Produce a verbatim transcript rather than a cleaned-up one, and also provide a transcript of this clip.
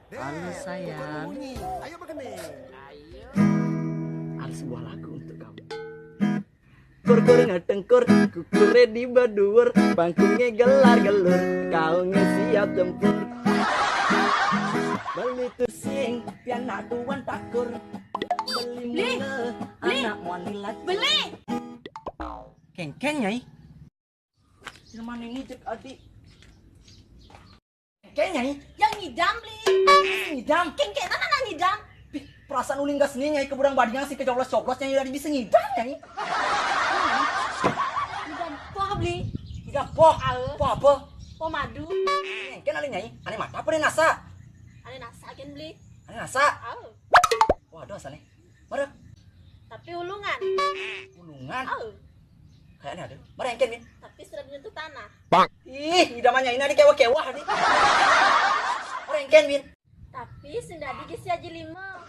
Halo sayang. Ayo begini. Ada sebuah lagu untuk kamu. Kur-kur ngatengkur, kukure di baduur, pangkunge gelar-gelur, kaunge siap tempur. Beli tusing, pian nak tuan takur. Beli, beli, anak muan lilat. Beli. Kengkeng, Nyai. Cuman ini cek adi. Kengkeng, Nyai. Yang ngidam, Bli. Ngidam. Kengkeng, mana nak ngidam? Perasaan ulin gas ni, Nyai, ke budang badingan sing kecoblos-coblos, Nyai, udah bisa ngidam, Nyai. Ngidam poh, Bli. Ngidam poh. Poh apa? Poh madu. Kengkeng alin, Nyai. Ane mata apa ane nasa? Ane nasa, ken, Bli. Ane nasa. Waduh, asane. Mana? Tapi ulungan. Ulungan? Kayaknya ada. Mana yang ken, Min? Tapi sudah menyentuh tanah. Ih, idamannya ini ada kewah-kewah nih. Mana yang ken, Min? Tapi sing dadi gisi aji lima.